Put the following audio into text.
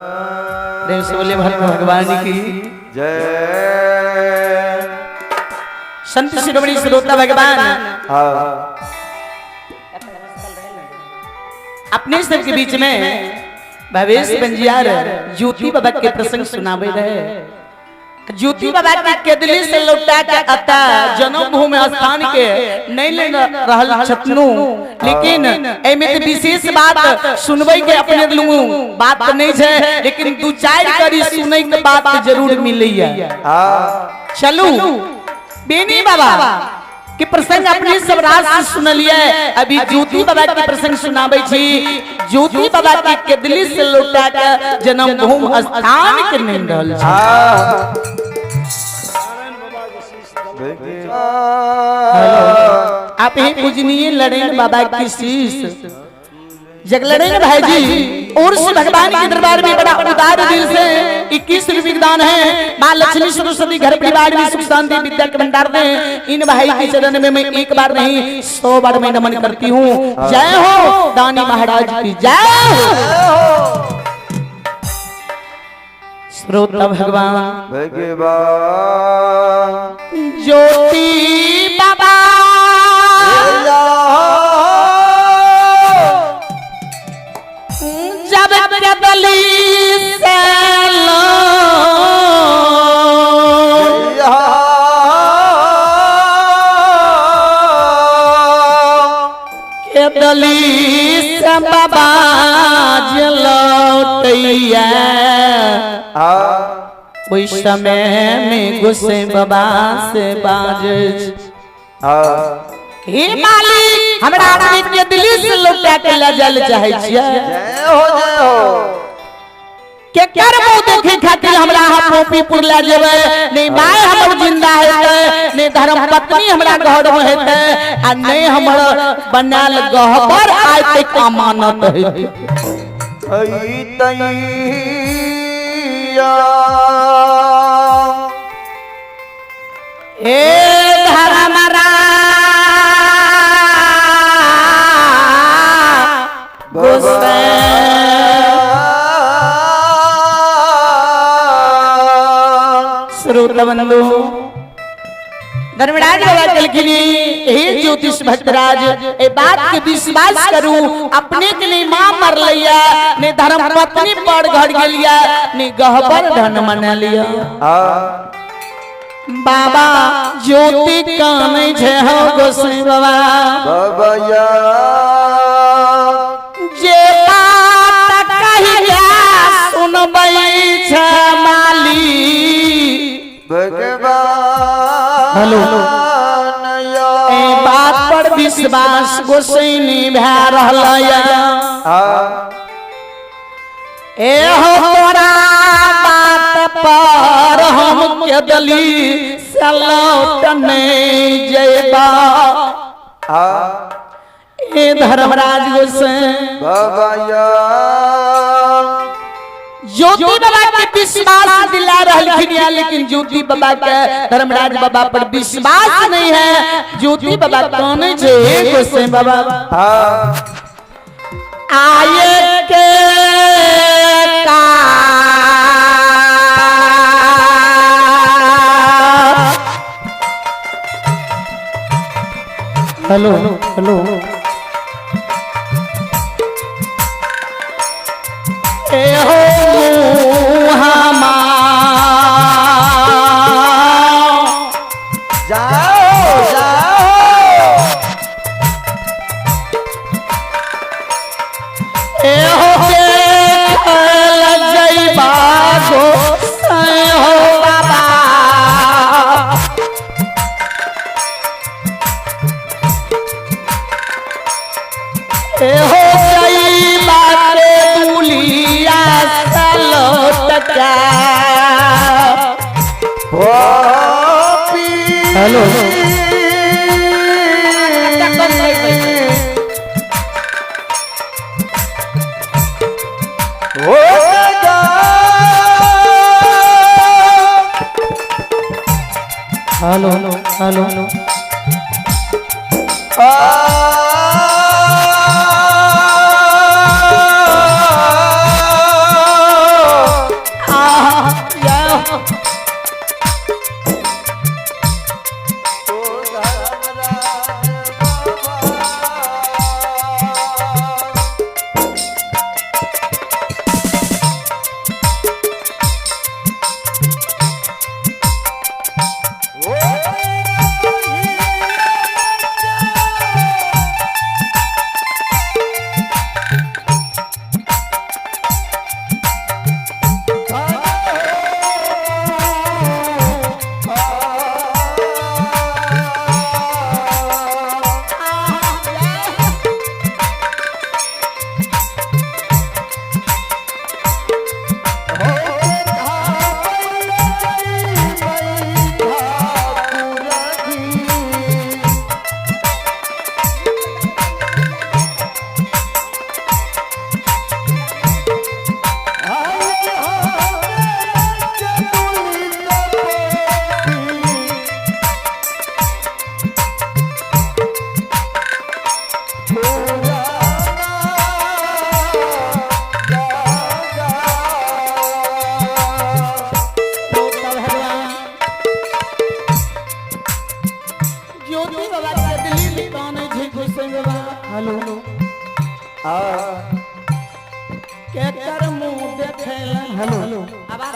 प्रेम से बोले भक्त भगवान की जय। संत शिरोमणि श्रोता भगवान हाँ अपने सबके बीच में भवेश बंजियार ज्योति बाबा के प्रसंग सुनावे रहे। ज्योति बाबा के केदली से लौटा के अता जन्मभूमि स्थान के नहीं ले रहल छतनु, लेकिन एमे ते विशेष बात सुनबै के अपने लूंगू बात नहीं है, लेकिन दू चार करी सुनै के बात जरूर मिलैया। हाँ चलू बेनी बाबा के प्रसंग अपने सब राज से सुनलिए, अभी ज्योति बाबा के प्रसंग सुनाबै छी। ज्योति बाबा के केदली से लौटा के जन्मभूमि स्थान के नहीं रहल छी। हाँ आप ही पूजनीय लड़ेन बाबा की शीश जगलड़ेन भाई जी और से भगवान के दरबार में बड़ा उदार दिल से 21 रुपये दान है। माँ लक्ष्मी सरस्वती घर परिवार में सुख शांति विद्या के भंडार दें। इन भाई के चरण में मैं एक बार नहीं 100 बार मैं नमन करती हूँ। जय हो दानी महाराज की जय हो। श्रोता भगवान भगवान ज्योति बाबा जब कदली से लो केदली से बाबा जलौटैया ओहि समय में गुस्से बाबा से बाज हे मालिक, हमरा आदमी के दिल्ली से लौटा के ले जाय चाहे छियै। जय हो जय हो। के कर मुंह देखे खातिर हमरा अहाँ पोपीपुर ले जेबै, नहीं my हमर जिंदा हेतै, नहीं धर्म पत्नी हमरा घर में हेतै, आ नहीं हमर बनाल गहबर आइ तक अमानत हेतै। ऐ तैया हे धर्मरा गोसाई श्रोता बंधु धर्मराज बाबा कहलखिन हे ज्योतिष भक्तराज, ए बात के विश्वास करू, अपने के लिए मां मरलैया, ने धर्म पत्नी पर घर गेलिया, ने गहबर धन मना लिया। बाबा ज्योति कानै छे हो गोसाई बाबा बाबा या जे बात कहिया सुनबै छे माली भगवान हेलो। या ए बात पर विश्वास गोसाई भए रहल या। ए हो तोरा बात पर हम केदली सलौट नहीं जयबा। ए धर्मराज गोसाई बाबा या ज्योति बाबा के विश्वास दिला रहलखिन या, लेकिन ज्योति बाबा के धर्मराज बाबा पर विश्वास नहीं है। ज्योति बाबा कौन छे गोसाई बाबा? आए के का हेलो हेलो ए हो मुहामा जाओ जाओ ए हो देखल जइबा गोसाई हो बाबा। ए हो जइबा के दुलिया सलौटका। पापी हेलो। हो गया हेलो हेलो आ हेलो आ के कर मुंह देखेला। हेलो। आवाज।